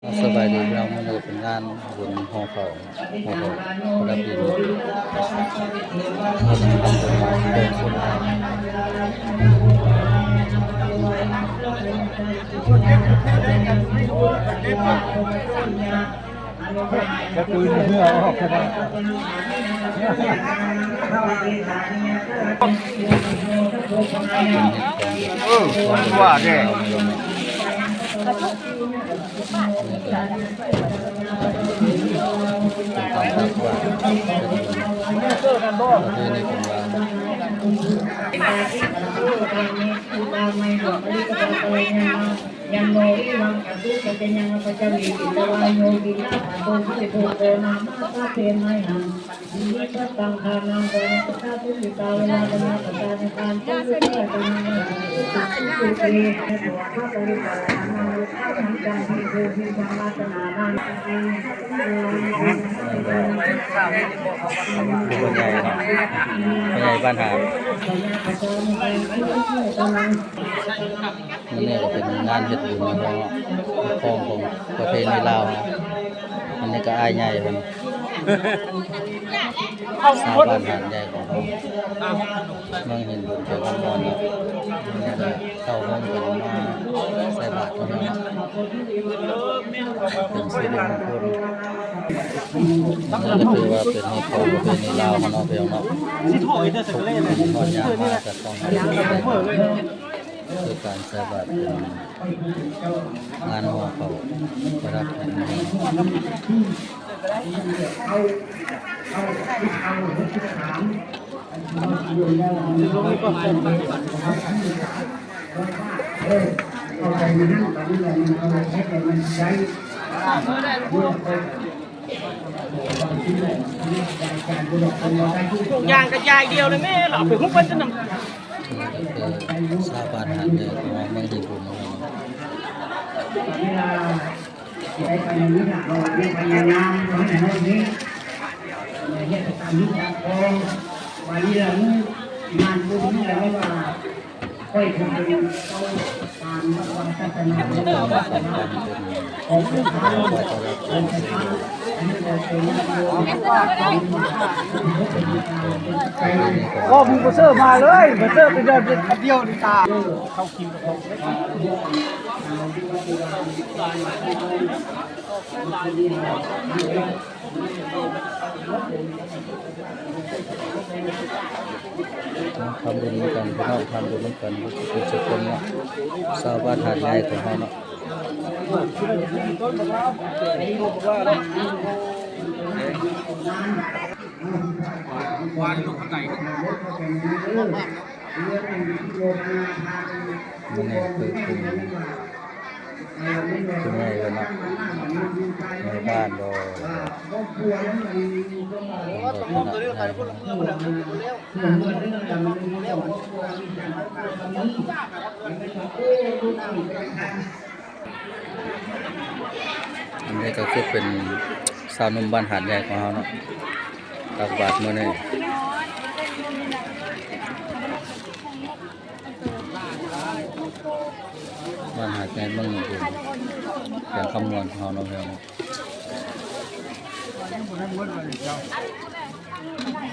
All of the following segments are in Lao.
ສະບາຍດີພີ່ນ້ອງ, ມື້ນີ້ເປັນງານບຸນຫໍ່ເຂົ້າ ຫໍ່ເຂົ້າປະດັບດິນ ຈະຕຸຍເຫື່ອອອກ. ເອີ ວ່າແດ່ ເປັນການຕັກບາດ ເປັນປະເພນີຂອງລາວ. ຜູ້ໃຫຍ່ເນາະ ຜູ້ໃຫຍ່ບ້ານຫາດ. ມື້ນີ້ກໍເປັນງານເຮັດບຸນຂອງ ຂອງປະເພນີລາວເນາະ. ອັນນີ້ກໍອ້າຍໃຫຍ່ເພິ່ນ ຊາວບ້ານຫາດໃຫຍ່ຂອງເຮົາ ເມືອງຫີນບຸນ ແຂວງຄຳມ່ວນເນາະ. ເຂົ້າຮ່ວມກັນມາໃສ່ບາດເນາະ ເປັນສິລິມຸງຄຸນ. ນີ້ກໍຖືວ່າເປັນຮີດຄອງປະເພນີລາວເຮົາເນາະ ພີ່ນ້ອງເນາະ. ທຸກປີຮອດຍາມມາກໍຕ້ອງ ຄືການໃສ່ບາດເປັນງານຫໍ່ເຂົ້າປະດັບແຫ່ງໜຶ່ງ. ທຸກຢ່າງກໍຢ່າງດຽວເລີຍແມ່ ເອົາໄປຮຸບໄວ້ຊັ້ນນະ. ນີ້ກໍຄືຊາວບ້ານຫາດໃຫຍ່ຂອງເຮົາ ເມືອງຫີນບຸນເນາະ. ໂອ້ ມີໂປສເຕີມາເລີຍ ໂປສເຕີກໍເດີນອັນດຽວນີ້ຕາ ເຂົ້າຄິວກັບເຂົາ. ທຳບຸນນຳກັນ ພີ່ນ້ອງ ທຳບຸນນຳກັນ ທຸກຄົນເນາະ ຊາວບ້ານຫາດໃຫຍ່ຂອງເຮົາເນາະ. ມື້ນີ້ຄື ຄື ຄືໃຫຍ່ເພິ່ນເນາະ ໃນບ້ານບໍ່ ອັນນີ້ກໍຄືເປັນຊາວໜຸ່ມບ້ານຫາດໃຫຍ່ຂອງເຮົາເນາະ ຕັກບາດມື້ນີ້. ບ້ານຫາດໃຫຍ່ເມືອງຫີນບຸນ ແຂວງຄຳມ່ວນຂອງເຮົາເນາະ ພີ່ນ້ອງເນາະ.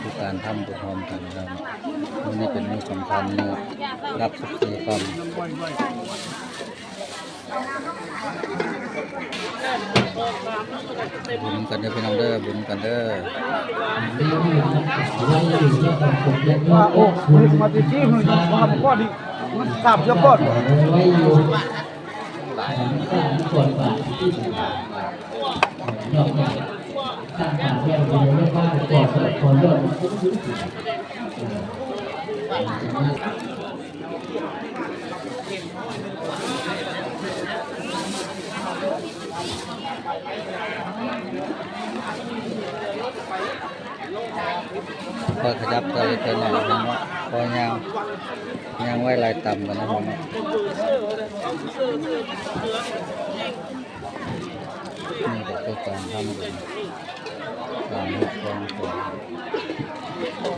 ຄືການທຳບຸນຮ່ວມກັນເນາະ ມື້ນີ້ເປັນມື້ສຳຄັນ ມື້ຮັບສິບສີ່ຄ່ຳ. ບຸນນຳກັນເດີພີ່ນ້ອງເດີ ບຸນນຳກັນເດີ. ວ່າ ໂອ້ ມາແຕ່ກີ້ ມັນບໍ່ໄດ້ ມັນສາມເທື່ອກ່ອນ. ຄ່ອຍຂະຫຍັບເທື່ອເລັກເທື່ອນ້ອຍເນາະ ຄ່ອຍຍ່າງ ຍ່າງໄວໄລ່ຕຳກັນເນາະ. ນີ້ກໍຄືການທຳບຸນ ການເຮັດຂອງ ຂອງ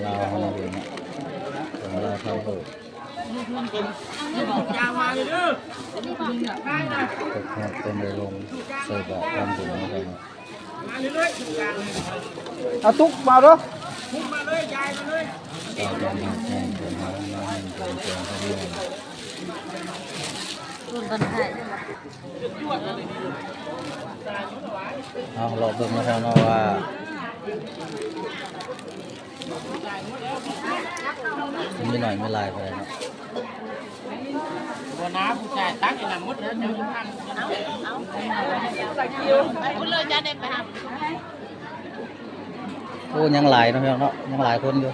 ລາວເຮົາເນາະ ຂອງລາວທຳບຸນ. ເພິ່ນໄດ້ລົງໃສ່ບາດທຳບຸນນຳກັນ. ເອົາຕຸກມາເດີ້. ເອົາ ເລາະເບິ່ງນຳກັນເນາະວ່າ ມີໜ້ອຍມີຫຼາຍປານໃດເນາະ. ບໍ່ນາ ຜູ້ຊາຍຕັກນີ້ນະໝົດແລ້ວ ເຈົ້າຢູ່ທາງ ໂອ້ ຍັງຫຼາຍເນາະ ພີ່ນ້ອງເນາະ ຍັງຫຼາຍຄົນຢູ່.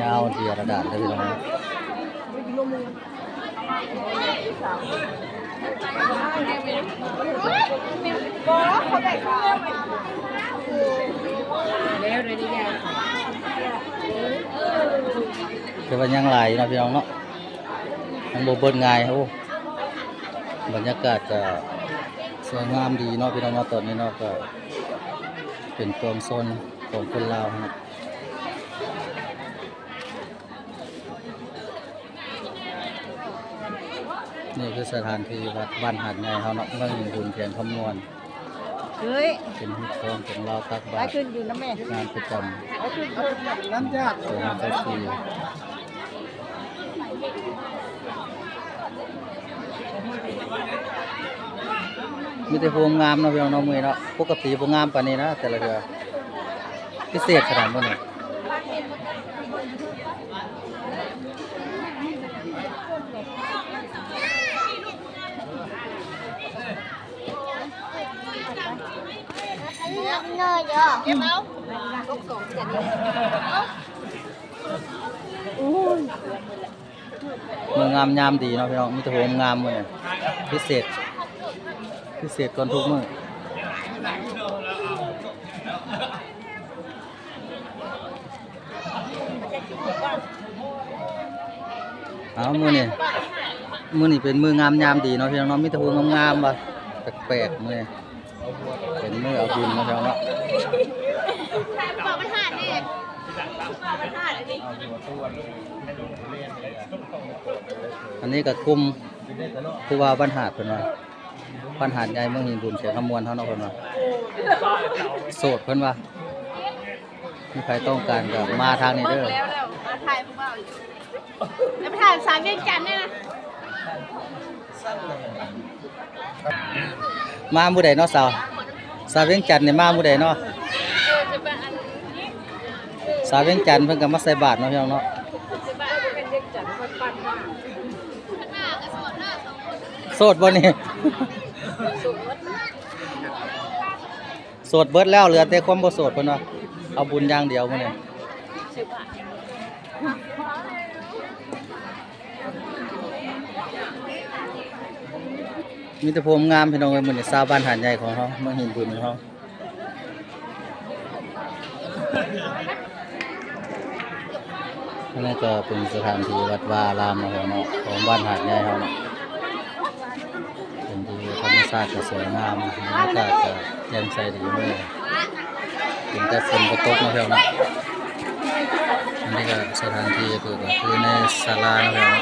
ຍາວເດຍລະດາດເລີຍພີ່ນ້ອງ. ແຕ່ວ່າຍັງຫຼາຍຢູ່ເນາະ ພີ່ນ້ອງເນາະ ຍັງບໍ່ເບິດງ່າຍ. ໂອ້ ບັນຍາກາດກະສວຍງາມດີເນາະ ພີ່ນ້ອງເນາະ. ຕອນນີ້ເນາະ ກະເປັນປວງຊົນຂອງຄົນລາວເນາະ. ນີ້ຄືສະຖານທີ່ວັດບ້ານຫາດໃຫຍ່ເຮົາເນາະ ເມືອງຫີນບຸນ ແຂວງຄຳມ່ວນ. ເຮີ້ຍ ເປັນຮີດຄອງຂອງລາວຕັກບາດ ໄປຂຶ້ນຢູ່ນຳແມ່ ງານປະຈຳ ໄປຂຶ້ນຢູ່ນຳ ຂອງເຮົາເຈົ້າທີ່. ມີແຕ່ຜູ້ງາມເນາະ ພີ່ນ້ອງເນາະ ມື້ນີ້ເນາະ. ປົກກະຕິບໍ່ງາມປານນີ້ນະ ແຕ່ລະເທື່ອ ພິເສດຂະໜາດມື້ນີ້. ມື້ງາມຍາມດີເນາະ ພີ່ນ້ອງ ມີແຕ່ຜູ້ງາມມື້ນີ້ ພິເສດ ພິເສດກ່ອນທຸກມື້. ເອົາ ມື້ນີ້ ມື້ນີ້ເປັນມື້ງາມຍາມດີເນາະ ພີ່ນ້ອງເນາະ ມີແຕ່ຜູ້ງາມໆວ່າ ແປກໆ ມື້ນີ້ເປັນມື້ເອົາບຸນເນາະ ພີ່ນ້ອງເນາະ. ອັນນີ້ກໍກຸ່ມຜູ້ວ່າບ້ານຫາດ ເພິ່ນວ່າ ບ້ານຫາດໃຫຍ່ ເມືອງຫີນບຸນ ແຂວງຄຳມ່ວນເຮົາເນາະ ເພິ່ນວ່າ ໂສດ ເພິ່ນວ່າ. ມີໃຜຕ້ອງການກໍມາທາງນີ້ເດີ. ແລ້ວ ແລ້ວ ມາຖ່າຍຜູ້ບ່າວຢູ່ ແລ້ວໄປຖ່າຍສາວວຽງຈັນແດ່ນະ. ມາມື້ໃດເນາະ ສາວ ສາວວຽງຈັນນີ້ມາມື້ໃດເນາະ? ເອີ ຈະໄປອັນ ສາວວຽງຈັນເພິ່ນກໍມາໃສ່ບາດເນາະ ພີ່ນ້ອງເນາະ. ຈະໄປອັນ ວຽງຈັນ ເພິ່ນປັ້ນມາ. ໂສດບໍ່ນີ້? ໂສດ ໂສດເບິດແລ້ວ ເຫຼືອແຕ່ຄວາມບໍ່ໂສດ ເພິ່ນວ່າ ເອົາບຸນຢ່າງດຽວມື້ນີ້. ມີແຕ່ຜູ້ງາມ ພີ່ນ້ອງເອີຍ ມື້ນີ້ຊາວບ້ານຫາດໃຫຍ່ຂອງເຮົາ ເມືອງຫີນບຶນຂອງເຮົາ. ອັນນີ້ກໍເປັນສະຖານທີ່ວັດວາອາຣາມເນາະ ຂອງບ້ານຫາດໃຫຍ່ເຮົາເນາະ. ເປັນທີ່ທຳມະຊາດກໍສວຍງາມ ບັນຍາກາດກໍແຈ່ມໃສດີເລີຍ ເປັນແຕ່ຝົນບໍ່ຕົກເນາະ ພີ່ນ້ອງເນາະ. ອັນນີ້ກໍສະຖານທີ່ກໍຄືໃນສາລາເນາະ ພີ່ນ້ອງເນາະ.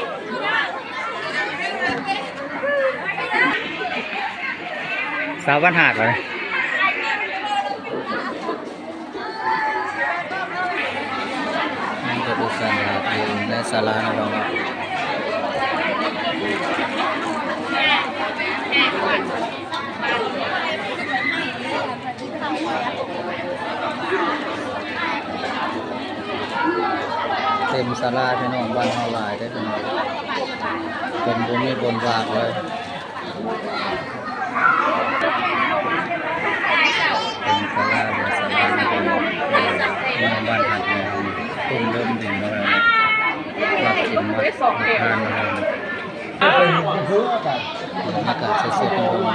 ສາວບ້ານຫາດຫວາ? ມັນກໍເປັນສາລາ ຢູ່ໃນສາລາເນາະ ພີ່ນ້ອງເນາະ. ເຕັມສາລາ ພີ່ນ້ອງ ບ້ານເຮົາຫຼາຍເດ້ພີ່ນ້ອງ ເພິ່ນບໍ່ມີບ່ອນວ່າງເລີຍ. ເປັນສາລາ ເປັນສາລາໃນເມືອງບ້ານຫາດໃຫຍ່ເຮົານີ້ ເພິ່ນເລີ່ມດິນມາແລ້ວເນາະ ລັກກິນມາທານມາແລ້ວເນາະ. ບັນຍາກາດສົດໆ ເຂົາວ່າ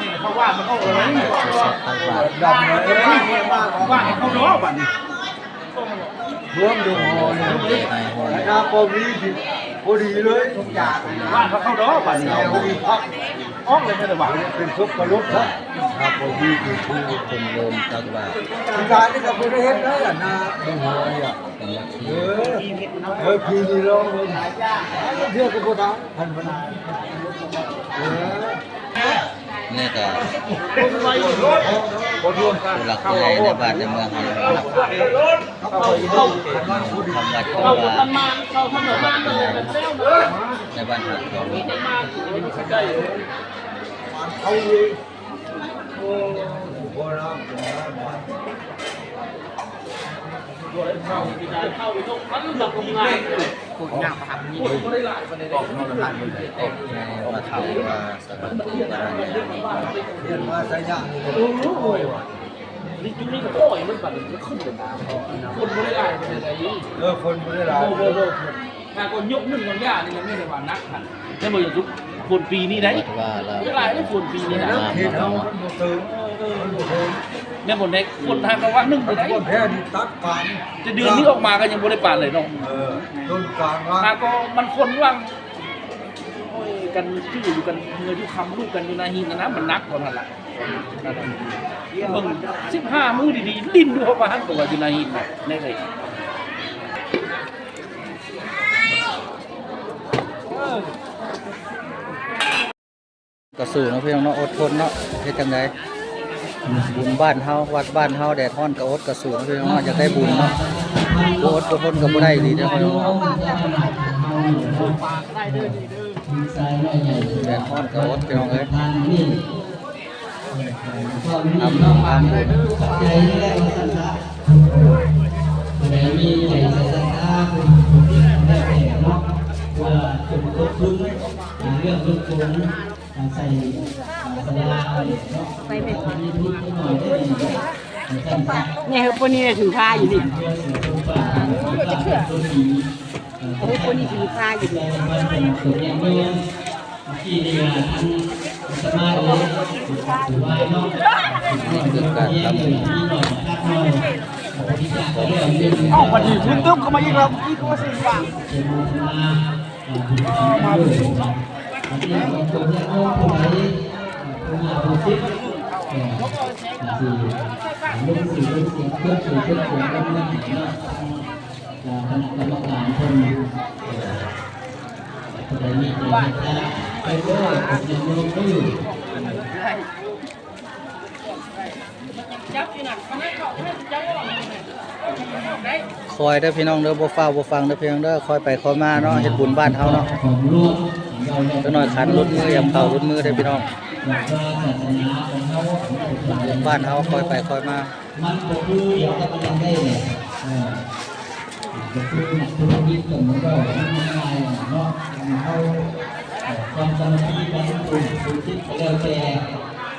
ນີ້ ເຂົາວ່າມັນອອກແລ້ວ ດຳເລີຍ ວ່າໃຫ້ເຂົາດອກບາດນີ້ ເບິ່ງດູ ໜ້າກໍມີ ພໍດີເລີຍ ວ່າເຂົາເຂົ້າດອກບາດນີ້ ເອົາດີຄັກ. ອອກເລີຍ ບໍ່ໄດ້ວ່າ ເປັນສົບປະລົດຊະ ຖ້າບໍ່ມີທີ່ຜູ້ເປັນໂລມຕັກບາດ ທີ່ຫຼາຍນີ້ກໍບໍ່ໄດ້ເຮັດໄດ້ລະນະ ບໍ່ຮອຍອະ ເອີ ເອີ ປີນີ້ລອງເບິ່ງ ເທື່ອກໍບໍ່ໄດ້ ທ່ານບໍ່ໄດ້ ເອີ ນີ້ກໍຜູ້ຫຼັກຜູ້ໃຫຍ່ໃນບ້ານໃນເມືອງເຮົາ ທຳວັດທຳວາ ໃນບ້ານເຮົາ ເອີ ຝົນບໍ່ໄດ້ຫຼາຍ ຫາກໍຍົກໜຶ່ງບາງຢ່າງນີ້ແມ່ນວ່າໜັກຫັ້ນ ແຕ່ບໍ່ຢາກທຸກຝົນປີນີ້ໄດ໋ ບໍ່ໄດ້ຫຼາຍເດ້ຝົນປີນີ້ນະ ເຂດເຮົາມັນບໍ່ເຖິງ ມັນບໍ່ເຖິງ ແມ່ນບໍ່ແນກ ຝົນຫາກະວັນໜຶ່ງບໍ່ໄດ້ ຝົນແທ້ນີ້ຕັດປານ ແຕ່ເດືອນນີ້ອອກມາກໍຍັງບໍ່ໄດ້ປານເລີຍເນາະ ເອີ ຕົ້ນກາງວ່າ ຫາກໍມັນຝົນຫວ່າງ ໂອ້ຍ ກັນຈື່ຢູ່ກັນເຮືອຢູ່ຄຳລູກກັນຢູ່ນາຫີນນະ ມັນໜັກກວ່ານັ້ນລະ ເບິ່ງສິບຫ້າມື້ດີໆ ດິນຢູ່ເຮົາວ່າຫັ້ນ ຕົວຢູ່ນາຫີນນະ ແນວໃດ ກໍສູ້ເນາະພີ່ນ້ອງເນາະ ອົດທົນເນາະ ເຮັດຈັ່ງໃດ ບຸນບ້ານເຮົາ ວັດບ້ານເຮົາ ແດດຮ້ອນກໍອົດກໍສູ້ເນາະພີ່ນ້ອງເນາະ ຢາກໄດ້ບຸນເນາະ ບໍ່ອົດບໍ່ທົນກໍບໍ່ໄດ້ອີ່ຫຼີເດີພີ່ນ້ອງເນາະ ແດດຮ້ອນກໍອົດພີ່ນ້ອງເອີຍ ທຳບຸນ ຜູ້ໃດມີໃຈໃສ່ສັດທາ ຜູ້ໃດເນາະ ເພື່ອສົມທົບທຶນ ເລື່ອງລົດຂົນ ໃສ່ສາລາເນາະ ໃສ່ເປັນ ມີທຸນໜ້ອຍໄດ້ດີ ໃຫ້ເຮົາປົວນີ້ໄດ້ຖືພາຢູ່ນີ້ ເພື່ອເສຍສົມບັດ ເພື່ອເກີດຜົນດີ ເອີ ເຮົາປົວນີ້ຖືພາຢູ່ນີ້ ໃສ່ບັນເປັນຕົວຢ່າງໜຶ່ງ ເມື່ອກີ້ນີ້ທ່ານອາດຕະມາເອງ ຖືວ່າເນາະ ນີ້ຄືການທຳ ເອົ້າ ບັດນີ້ທຶນຕຶບເຂົ້າມາອີກແລ້ວ ອີກວ່າຊິວ່າ ເປັນໂມທະນາ ເອີ ບຸນທຳບຸນ ອັນນີ້ກໍຕົວຢ່າງໜຶ່ງ ຜູ້ໃດ ເອີ ຜູ້ຫ້າຜູ້ສິບ ເອີ ອາດຊິລົງຊື່ລົງສຽງ ເຄື່ອນຊື່ເຄື່ອນສຽງລົງມາໃຫ້ເນາະ ທາງ ເອີ ຄະນະກຳມະການເພິ່ນ ເອີ ຜູ້ໃດມີໃຈເມດຕາ ໄປເດີ ເປັນໂຍມເດີ ຄ່ອຍເດີພີ່ນ້ອງເດີ ບໍ່ຟ້າວບໍ່ຟັ່ງເດີພີ່ນ້ອງເດີ ຄ່ອຍໄປຄ່ອຍມາເນາະ ເຮັດບຸນບ້ານເຮົາເນາະ ຈັກໜ້ອຍຂັນຫຼຸດມື ຢາກເຂົ້າຫຼຸດມືເດີພີ່ນ້ອງ ບຸນບ້ານເຮົາ ຄ່ອຍໄປຄ່ອຍມາ ມັນບໍ່ຄືດຽວກັນມັນໄດ້ແຫຼະ ເອີ ກໍຄືນັກທຸລະກິດກໍມັນເວົ້າມັນງ່າຍເນາະ ເຮົາ ເອີ ຄວາມສາມັກຄີກັນ ທຸລະກິດກໍແລ້ວແຕ່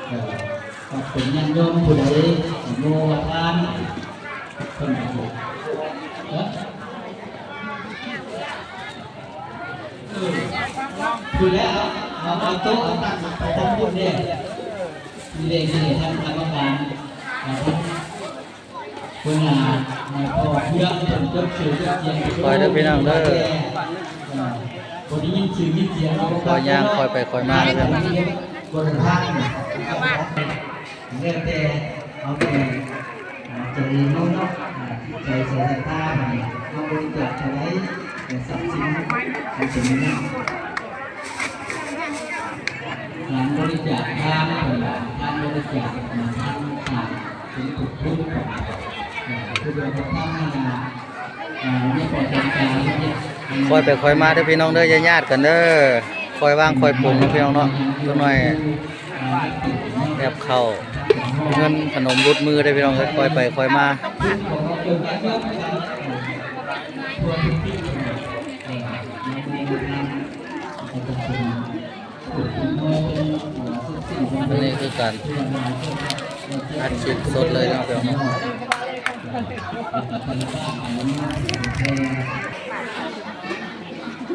ເອີ ກໍເປັນຍາດໂຍມຜູ້ໃດ ໂມວ່າທ່ານ ເພິ່ນກໍ ເອີ ເອີ ຜູ້ໃດເອົາ ເອົາໂຕະເອົາຕັ້ງໄປທາງພຸ້ນເດ້ ນີ້ເດ້ ນີ້ເດ້ ທ່ານກຳມະການ ເອີ ເພິ່ນ ເອີ ພໍເພື່ອນເພິ່ນຈົດຊື່ຈົດສຽງ ຄ່ອຍເດີພີ່ນ້ອງເດີ ເອີ ບໍ່ໄດ້ຍິນຊື່ຍິນສຽງ ເຮົາກໍ ຄ່ອຍຍ່າງຄ່ອຍໄປຄ່ອຍມາເດີພີ່ນ້ອງ ແລ້ວແຕ່ເຮົາໄປ ເອີ ຈະມີເນາະ ເອີ ຈິດໃຈໃສ່ສັດທາ ເຮົາບໍລິຈາກເທົ່າໃດ ແຕ່ຊັບສິນເປັນເງິນ ການບໍລິຈາກທານ ເພິ່ນວ່າການບໍລິຈາກ ເອີ ທານ ເປັນທຸກຄົນ ເອີ ຄືວ່າທານ ເອີ ມີປະຈຳການ ຄ່ອຍໄປຄ່ອຍມາເດີພີ່ນ້ອງເດີ ຢ່າຍາດກັນເດີ ຄ່ອຍວາງຄ່ອຍປົງເນາະພີ່ນ້ອງເນາະ ຈັກໜ້ອຍແອບເຂົ້າເງິນຂະໜົມຫຼຸດມືເດີພີ່ນ້ອງເອີຍ ຄ່ອຍໄປຄ່ອຍມາ. ອັນນີ້ຄືການອັດຄລິບສົດເລີຍເນາະ ຕົ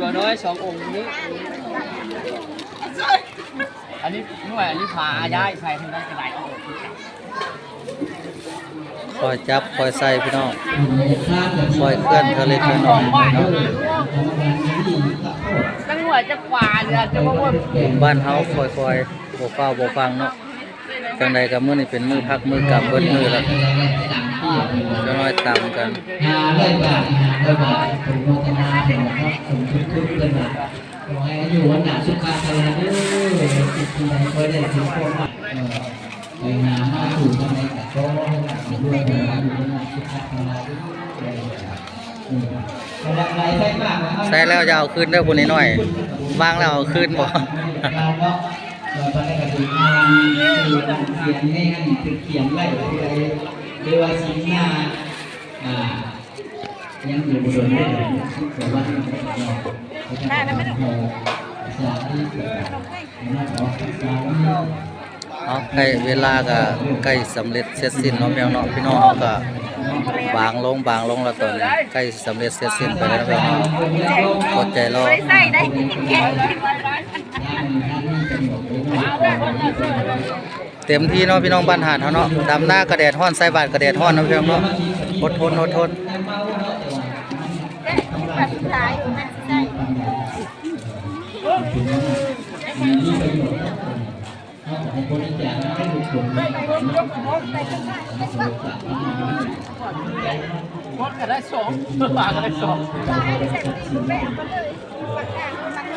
ວນ້ອຍສອງອົງນີ້ ອັນນີ້ໜ່ວຍ ອັນນີ້ພາຍ້າຍໃສ່ທາງໃດກໍໄດ້ ຄ່ອຍຈັບຄ່ອຍໃສ່ພີ່ນ້ອງ ຄ່ອຍເຄື່ອນເທື່ອເລັກເທື່ອນ້ອຍເນາະ ຈັກໜ່ວຍຈັກກວ່າເດືອນຈະບໍ່ໝົດ ບ້ານເຮົາຄ່ອຍໆ ບໍ່ຟ້າວບໍ່ຟັ່ງເນາະ. ຈັ່ງໃດກໍມື້ນີ້ເປັນມື້ພັກມື້ກຳເບິດມື້ແລ້ວ ຈັກໜ້ອຍຕຳກັນ. ຫ້າຮ້ອຍບາດ ຫ້າຮ້ອຍບາດ ອະນຸໂມທະນາເພິ່ນນະຄັບ ສົມທົບທຶນເພິ່ນວ່າ ຂໍໃຫ້ອາຍຸວັນນະສຸຂະພະລາເດີ ເຮັດສິ່ງໃດກໍໄດ້ສົມຄວາມໝາຍ ເອີ ໄປຫາມາສູ່ທາງໃດກໍຂໍໃຫ້ອາຍຸວັນນະສຸຂະພະລາເດີ. ໃສ່ແລ້ວຢ່າເອົາຄືນເດີ ຜູ້ນ້ອຍໆ ວາງແລ້ວເອົາຄືນບໍ່? ເອົາ ໃກ້ເວລາກໍໃກ້ສຳເລັດເສັດສິ້ນເນາະ ພີ່ນ້ອງເນາະ. ພີ່ນ້ອງເຮົາກໍບາງລົງ ບາງລົງແລ້ວ ຕອນນີ້ໃກ້ສຳເລັດເສັດສິ້ນໄປແລ້ວເນາະ ພີ່ນ້ອງເນາະ. ອົດໃຈລໍ ເຕັມທີ່ເນາະ ພີ່ນ້ອງບ້ານຫາດເຮົາເນາະ. ດຳນາກໍແດດຮ້ອນ ໃສ່ບາດກໍແດດຮ້ອນເນາະ ພີ່ນ້ອງເນາະ. ອົດທົນ ອົດທົນ.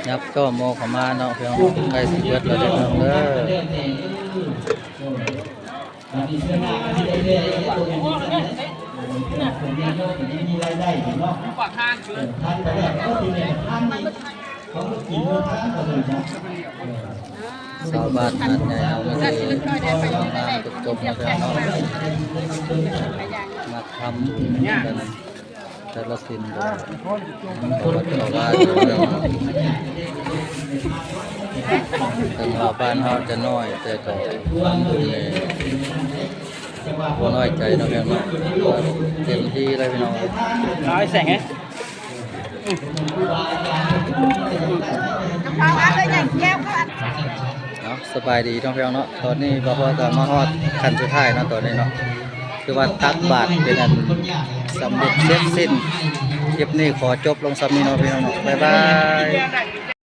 ຍັບຕໍ່ໝໍ້ເຂົ້າມາເນາະ ພີ່ນ້ອງ ໃກ້ຊິເບິດແລ້ວເດີ ພີ່ນ້ອງເດີ. ຊາວບ້ານຫາດໃຫຍ່ເຮົາກໍໄດ້ມາຈົບໆ ແລ້ວເນາະ ມາທຳບຸນກັນ ແຕ່ລະສິນກໍບໍ່ໄດ້ເຂົ້າບ້ານຢູ່ແລ້ວເນາະ. ເຖິງວ່າບ້ານເຮົາຈະນ້ອຍ ແຕ່ກໍທຳບຸນນີ້ບໍ່ນ້ອຍໃຈເນາະ ພີ່ນ້ອງເນາະ. ເຕັມທີ່ເລີຍ ພີ່ນ້ອງ. ເອົາ ສະບາຍດີເນາະ ພີ່ນ້ອງເນາະ. ຕອນນີ້ບ່າວພອດກໍມາຮອດຂັ້ນສຸດທ້າຍເນາະ ຕອນນີ້ເນາະ ຄືວ່າຕັກບາດເປັນອັນສຳເລັດເສັດສິ້ນ. ຄລິບນີ້ຂໍຈົບລົງສ່ຳນີ້ເນາະ ພີ່ນ້ອງເນາະ. ບາຍບາຍ.